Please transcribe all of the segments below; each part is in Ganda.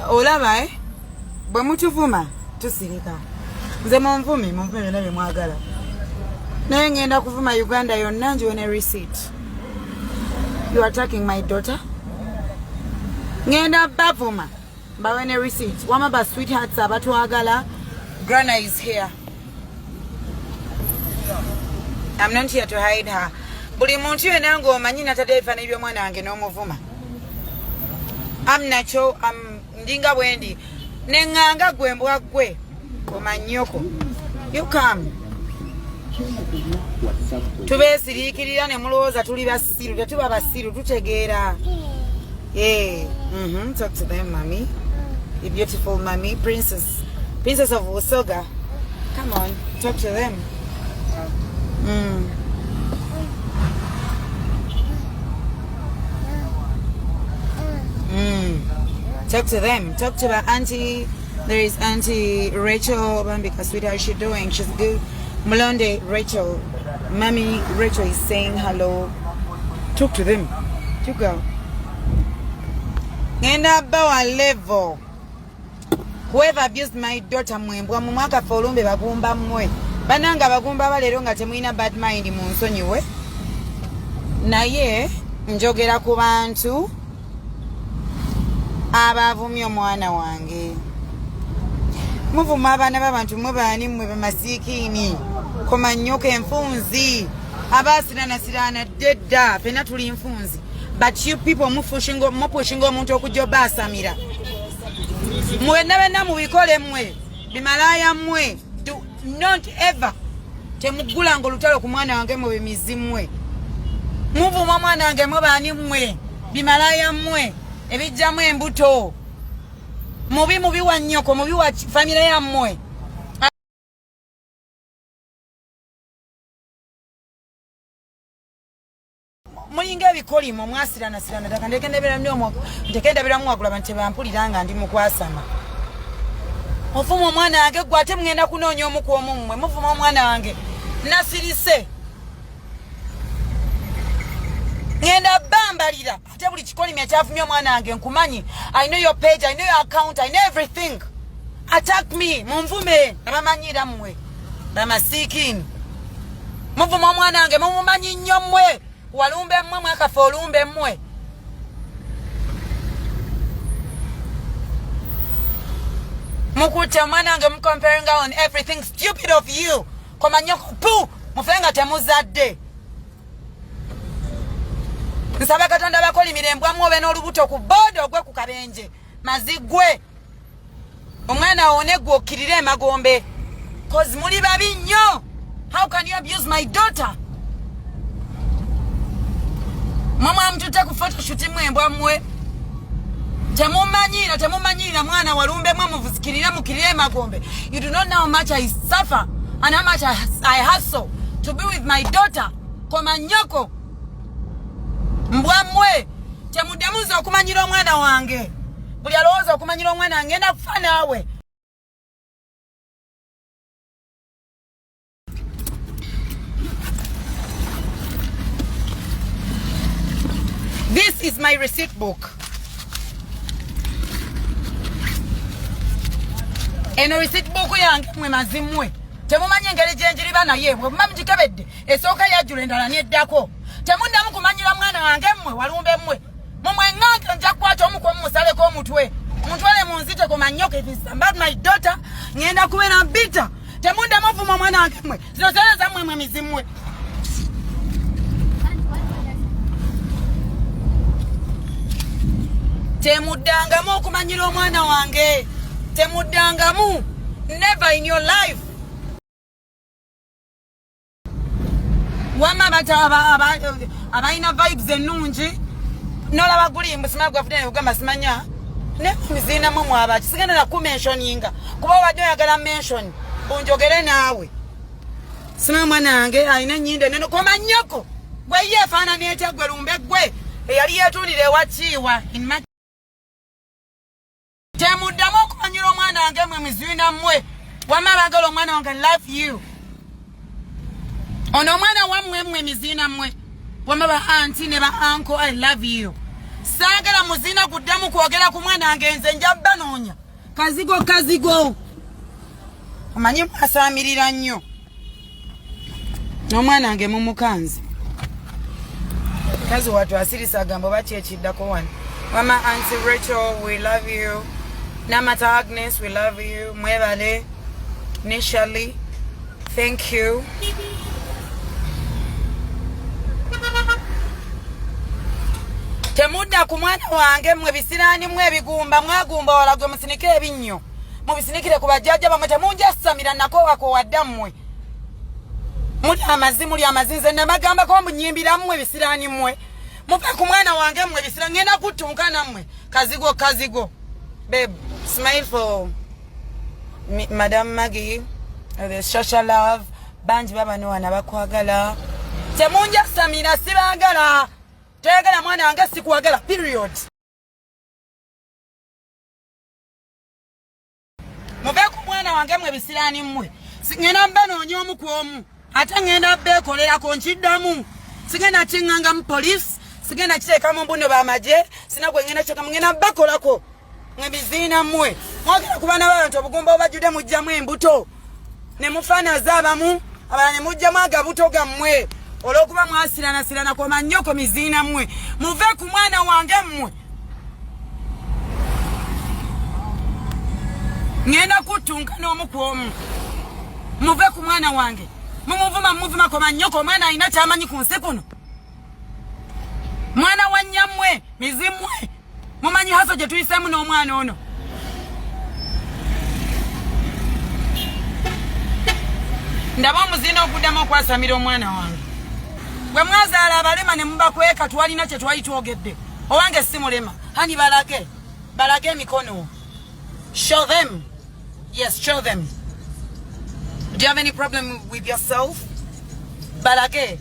Olaba eh? Bwe mutuvuma tusirika. Nze munvume, munvume byonna bye mwagala. Naye ngenda kuvuma Uganda yonna njiwe ne receipt. You are attacking my daughter. Ngenda bavuma mbawe ne receipt. Wama ba sweethearts abatwagala. Grana is here. I'm not here to hide her. Buli muntu yenna ng'omanyi natadde ebifaananyi by'omwana wange n'omuvuma. Am nakyo am ndinga bwendi neŋŋanga gwe mbwa gwe omanyoko. You come. Tubeesiriikirira ne mulowooza tuli basiru, tetuba basiru, tutegeera. Yeah. Talk to them, mommy. The beautiful mommy, princess. Princess of Busoga. Come on, talk to them. Talk to them. Talk to the auntie. There is Auntie Rachel Bambika, sweetheart. How's she doing? She's good. Mulonde Rachel. Mommy Rachel is saying hello. Talk to them. You go. Ngenda bawa level. Whoever abused my daughter mwembwa mu mwaka fe olumbe bagumba mmwe. Bananga abagumba baleero nga temulina bad mind mu nsonyiwe. Naye njogera ku bantu abavumye omwana wange. Muvuma abaana b'abantu mwe baani mmwe bamasiikiini komannyoka enfunzi abaasiranasirana ddedda fenna tuli nfunzi, but you people mupushinga omuntu okujja obaasamira mwenna benna mubikole mmwe bimalaaya mmwe. Do not ever temuggulanga olutalo ku mwana wange mwe bimizi mmwe muvuma omwana wange mwe baani mmwe bimalaaya mmwe ebijjamu embuto mubi mubi wa nnyoko mubi wa famire yammwe. Mulinga ebikolimo mwasiranasirana ddaka ndeke ndabiramu wagula abantu tebampulira nga ndi mukwasama. Ovuma omwana wange gwe ate mugenda kunoonya omu ku omu mmwe muvuma omwana wange nasirise ngenda bambalira ate buli kikolimo ekyavumye omwana wange nkumanyi. I know your page, I know your account, I know everything. Attack me, munvume abamanyira mmwe bamasiikini muvuma omwana wange mumumanyi nnyo mmwe walumbe mmwe mwakafe olumbe mmwe. Mukutte omwana wange mucomparinga on everything stupid of you. Komanyoko pu mufe nga temuzadde. Nsaba Katonda bakolimire embwa mwobe n'olubuto ku booda ogwe ku kabenje mazigwe omwana wone gwe okkirire emagombe cause muli babi nnyo. How can you abuse my daughter? Mwe mwamututte ku photoshoot mmwe embwa mmwe temumanyiira temumanyiira mwana walumbe mwe muvuzikirire mukirire emagombe. You do not know how much I suffer and how much I hustle to be with my daughter. Komanyoko mbwa mmwe temuddemu nze okumanyira omwana wange. Buli alowooza okumanyira omwana wange ngenda kufa naawe. This is my receipt book. Eno receipt book yange mwe mazimwe. Temumanyi engeri gye njiriba naye bwe muba mugikebedde esooka yajjula endala n'eddako. Temuddamu kumanyira mwana wange mmwe walumbe mmwe. Mumweŋŋange nja kukwata omu ku omu musaleko omutwe. Muntwale mu nzite ku mannyoka if it's about my daughter ngenda kubeera bitter. Temuddamu ovuma omwana wange mmwe. Zino zere zammwe mwe mizimmwe. Temuddangamu okumanyira omwana wange. Temuddangamu. Never in your life. Wamma abalina vibes ennungi nolaba guli mbu simanyi gwafudde nekugamba simanya ne miziinamu mwabaki sigenda na kumentioninga kuba obadde oyagala mention bunjogere naawe. Simanyi mwana wange alina ennyindo ennene koma nnyoko gwe ye efaanana etya gwe lumbe gwe eyali yeetundira ewa Kiiwa. Temuddamu okumanyira omwana wange mwe miziina mmwe. Wamma abaagala omwana wange love you. Ono omwana wammwe mmwe miziina mmwe. Wamma ba auntie ne ba uncle I love you. Saagala muzina guddamu kwogera ku mwana wange, nze nja banoonya. Kazigo kazigo. Omanyi mwasaamirira nnyo. N'omwana wange mumukanze. Kazi watu asirisa agamba oba ki ekiddako wano. Mama Auntie Rachel, we love you. Namata Agnes, we love you. Mwebale. Nishali, thank you. Temudda ku mwana wange mmwe bisiraani mmwe ebigumba mwagumba wala gwe musinike ebinnyo mubisinikire ku bajjajja bamwe temunjasamira nakowakowa dda mmwe muli amazi muli amazi nze namagambako mbu nyimbira mmwe bisiraani mmwe muve ku mwana wange mmwe bisiraani ngenda kuttunka nammwe kazigo kazigo babe smile for Madam Maggie the Shasha Love bangi babano wana bakwagala temunjasamira sibagala toyagala mwana wange sikwagala period. Muve ku mwana wange mwe bisiraani mmwe ngenda mbanoonya omu ku omu ate ngenda beekolerako nkiddamu sigenda kiŋŋangamu poliisi sigenda kiteekamu mbuno bamagye sina gwe ngenda kiteekamu ngenda bakolako mwe biziina mmwe mwogera ku baana b'abantu obugumba obajjudde mujjamu embuto ne mufaanaza abamu abalala ne mujjamu agabuto gammwe olw'okuba mwasiranasirana koma nnyoko miziina mmwe muve ku mwana wange mmwe ŋŋenda kuttunka n'omu ku omu muve ku mwana wange mumuvuma mumuvuma koma nnyoko omwana alina kyamanyi ku nsi kuno mwana wa nnyammwe mizimwe mumanyi haso gye tuyiseemu n'omwana ono ndaba omuziina oguddamu okwasamira omwana wange bwe mwazaala abalema ne mubakweka twalina kye twali twogedde owange si mulema hani balage balage emikono show them yes show them do you have any problem with yourself balage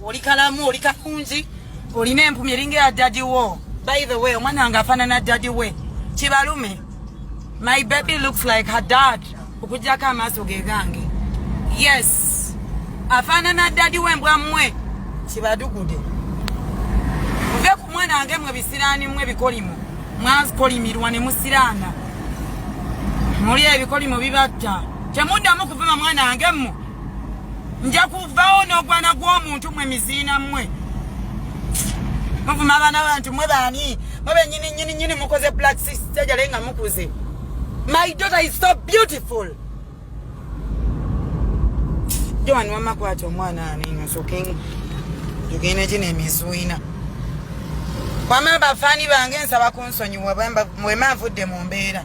oli kalamu oli kalungi olina empumi eringa ya daddy wo by the way omwana wange afaanana daddy we kibalume my baby looks like her dad okujjako amaaso ge gange yes afaanana daddy we mbwa mmwe kibadugude muve ku mwana wange mwe bisiraani mmwe bikolimo mwakolimirwa ne musiraana muli ebikolimo bibatta temuddamu kuvuma mwana wange mmwe nja kuvawo n'ogwana gw'omuntu mwe miziina mmwe muvuma abaana bantu mwe baani mwe benyini nyini nyini mukoze black sister nga mukuze my daughter is so beautiful Joan wamma kwata omwana ani nsoke tugende gino emizuina wamma bafaani bange nsaba kunsonyiwa bwema nvudde mu mbeera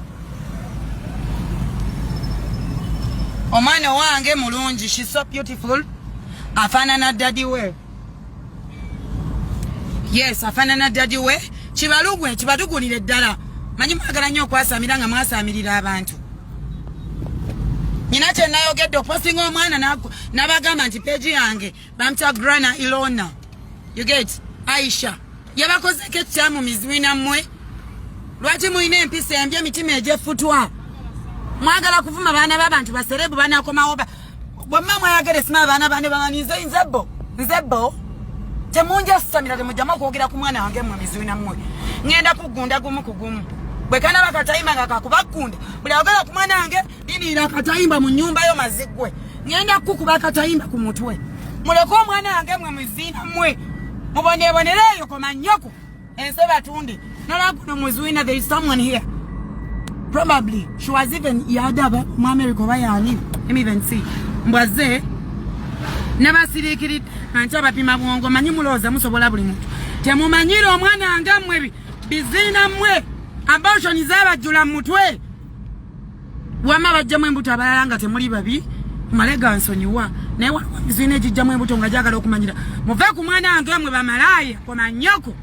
omwana owange mulungi she so beautiful afaanana daddy we yes afaanana daddy we kibalugwe kibatugulire ddala manyi mwagala nnyo okwasamira nga mwasamirira abantu nyina kye nayogedde okuposinga omwana nabagamba nti peegi yange bamutya grana ilona you get aisha yabakozeko ekyamu miziwina mmwe lwaki mulina empisa embi emitima egyefutwa mwagala kuvuma baana babantu baserebu banakomawo bwemma mwayagala esima abaana bane bamani nze nze bo nze bo temunjasamira temujjamu okwogera ku mwana wange mmwe miziwina mmwe ŋŋenda kuggunda gumu ku gumu bwe kanaba katayimba nga kakubaggunda buli ayogera ku mwana wange liriira akatayimba mu nnyumba yo maziggwe ŋŋenda kukukuba akatayimba ku mutwe muleke omwana wange mwe muziina mmwe mubonebonere eyo koma nnyoko ensi batunde nolaguno muziwina there is someone here probably she was even yadaba mu America oba yani let me even see mbwaze nabasiriikiridde anti abapima bwongo manyi mulowooza musobola buli muntu temumanyire omwana nga mmwe biziina mmwe abortion zabajjula mu mutwe wama bajjamu embuto abalala nga temuli babi male gansonyiwa naye waliwo emiziina egijjamu embuto nga gyagala okumanyira muve ku mwana wange mwe bamalaaya komanyoko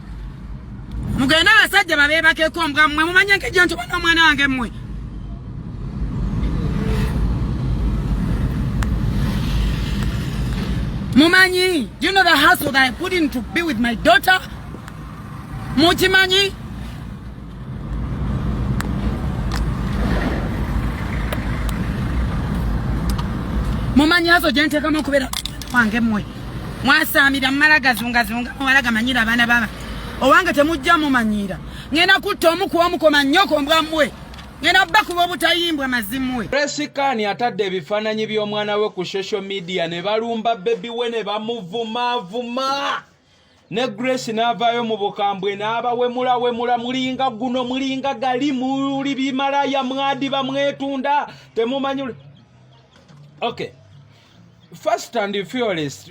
mugende abasajja babeebakeko mbwa mmwe mumanye nkejja nti obana omwana wange mmwe mumanyi do you know the hustle that I put in to be with my daughter mukimanyi mumanyi hazo gyenteekamu okubeera wange mmwe mwasaamira mumala gazungazunga mumala gamanyira abaana baba Owange temujja mumanyiira. Ngenda kutta omu ku omu koma nnyoko mbwa mmwe. Ngenda bakuba obutayimbwa mazimwe. Grace Khan atadde ebifaananyi by'omwana we ku social media ne balumba bebi we ne bamuvumaavuma ne Grace n'avaayo mu bukambwe n'abawemulawemula mulinga guno mulinga gali muli bimalaya mwadiba mwetunda temumanyi. Okay, first and fuelest,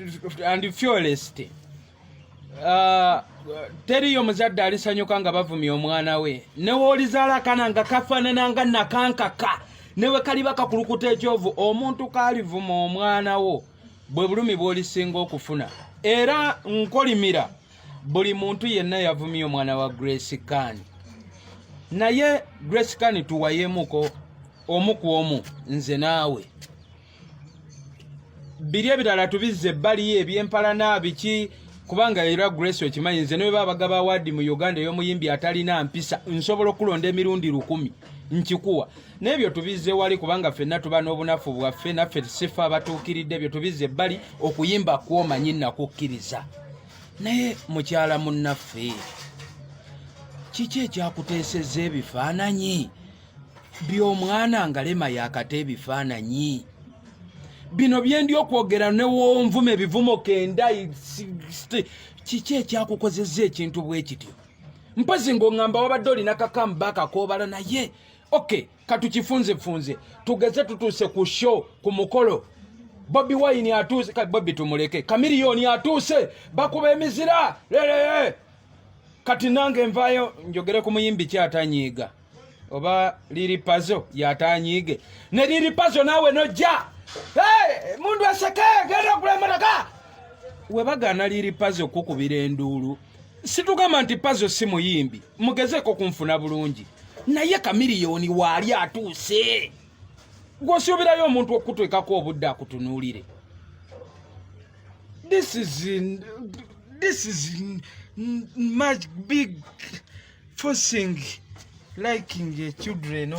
teriyo muzadde alisanyuka nga bavumya omwana we, newoolizaala akana nga kafaanana nga nakankaka, newe kaliba kakulukuta ekyovu, omuntu kaalivuma omwana wo bwe bulumi bw'olisinga okufuna. Era nkolimira buli muntu yenna yavumye omwana wa Grace Khan. Naye Grace Khan, tuwayemuko omu ku omu, nze naawe, biri ebirala tubizza ebbali, ebyempalana biki, kubanga era Grace okimanyi nze ne bwe bagaba award mu Uganda ey'omuyimbi atalina mpisa, nsobola okulonda emirundi 1000 nkikuwa. N'ebyo tubizze wali, kubanga ffenna tuba n'obunafu bwaffe, naffe sifa abatuukiridde. Ebyo tubizze ebbali, okuyimba kwomanyi nakukkiriza. Naye mukyala munnaffe, kiki ekyakuteesezza ebifaananyi by'omwana nga Lema yakata? Ebifaananyi bino byendi okwogera newonvuma ebivumo kenda, kiki ekyakukozeza ekintu bwe kityo? Mpozi ng'oŋŋamba wabadde olina kakamba kakoobala. Naye ok, katukifunzefunze, tugeze tutuuse ku show, ku mukolo, Bobi Wine atuuse, Bobi tumuleke, Kamiliyoni atuuse, bakuba emizira lelele. Kati nange nvaayo njogere ku muyimbi ki atanyiiga, oba Liri Pazo yatanyiige, ne Liri Pazo naawe nojja, "Hey, mundu aseke genda okula emotoka." We bagaana Liri Pazo kukubira enduulu, situgamba nti Pazo si muyimbi, mugezeeko kunfuna bulungi, naye Kamiliyoni waali atuuse, gwosuubirayo omuntu okutwekako obudde akutunuulire. This is much big forcing liking a children of